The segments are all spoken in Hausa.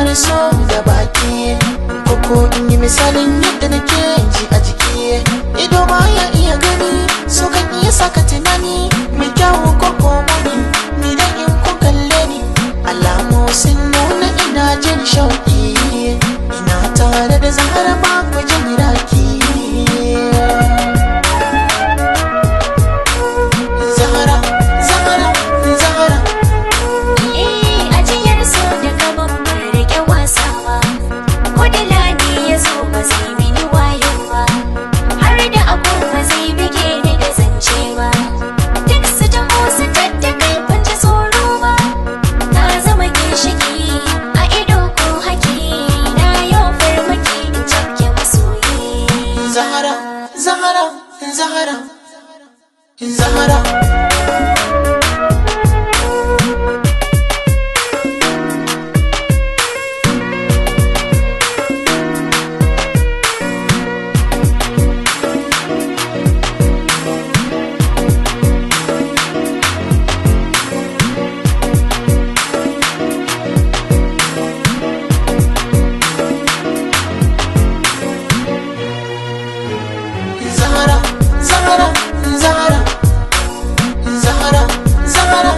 Kalmar so da baki, koko in yi misalin yadda nake ji a jiki. Ido baya iya gani, so kan iya saka tunani mai kyawu ko muni. Ni dan in ku kalle ni, alamu sun nuna ina jin shauki. Ina tare da Zahara, ba ku jin raki. Zahara, Zahara, Zahara. Eh, ajiyar so da gaban ban rike wasawa. Ko da lani ya zo ba zai mini wayo ba. Har da abu ba zai bige ni da zance ba. Duk su taho su tattakai ban ji tsoro ba. Na zama ginshiki a ido ko haki. Na yau farmaki in cafke masoyi. Zahara, Zahara, Zahara, Zahara. Zahara, Zahara, Zahara, Zahara, Zahara,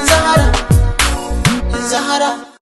Zahara, Zahara.